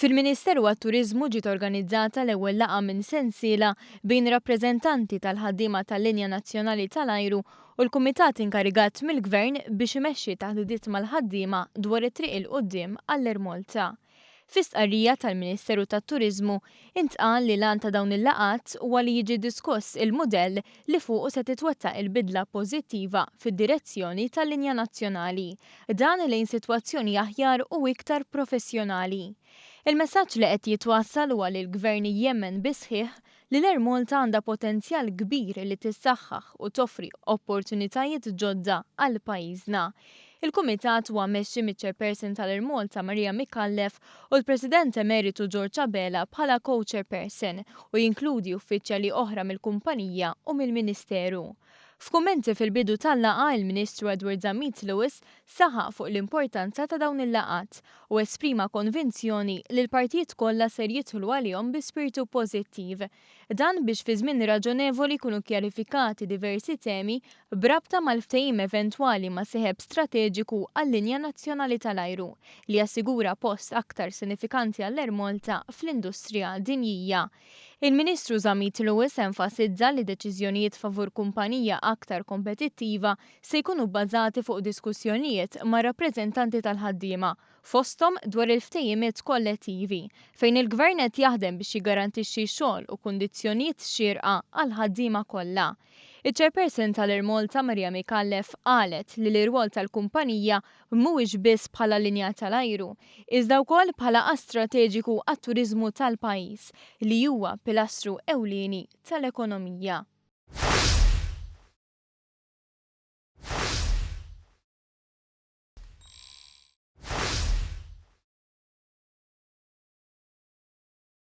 Fil-Ministeru għat-Turiżmu ġiet organizzata l-ewwel laqgħa minn sensiela bejn rappreżentanti tal-ħaddiema tal-linja nazzjonali tal-ajru u l-kumitat inkarigat mill-Gvern biex imexxi taħdidiet mal-ħaddiema dwar it-triq 'il quddiem għall-Air Malta. Fi stqarrija tal-Ministeru tat-Turiżmu intqal li l-għan ta' dawn il-laqgħat huwa li jiġi diskuss il-mudell li fuqu se titwettaq il-bidla pożittiva fid-direzzjoni tal-linja nazzjonali. Dan lejn sitwazzjoni aħjar u iktar professjonali. Il-messaġġ li qed jitwassal huwa li l-Gvern jemmen bis-sħiħ li l-Air Malta għandha potenzjal kbir li tissaħħaħ u toffri opportunitajiet ġodda għal pajjiżna. Il-Kumitat huwa mmexxi miċ-Chairperson tal-Air Malta Maria Micallef u l-President Emeritu George Abela bħala co-chairperson u jinkludi uffiċjali oħra mill-kumpanija u mill-Ministeru. F'kummenti fil-bidu tal-laqgħa, il-Ministru Edward Zammit Lewis saħaq fuq l-importanza ta' dawn il-laqgħat u esprima konvinzjoni li l-partijiet kollha ser jidħlu għalihom bi spirtu pożittiv. Dan biex fi żmien raġonevoli jkunu kjarifikati diversi temi b'rabta mal-ftehim eventwali ma' sieħeb strateġiku għal-linja nazzjonali tal-ajru li jassigura post aktar sinifikanti għall-Air Malta fl-industrija dinjija. Il-Ministru Zammit Lewis enfasizza li deċiżjonijiet favur kumpanija aktar kompetittiva se jkunu bbażati fuq diskussjonijiet mar-rappreżentanti tal-ħaddiema, fosthom dwar il-ftehimiet kollettivi, fejn il-Gvern qed jaħdem biex jiggarantixxi xogħol u kundizzjonijiet xierqa għall-ħaddiema kollha. Iċ-Chairperson tal-Air Malta Maria Micallef qalet li l-irwol tal-kumpanija mhuwiex biss bħala linja tal-ajru, iżda wkoll bħala ass strateġiku għat-turiżmu tal-pajjiż, li huwa pilastru ewlieni tal-ekonomija.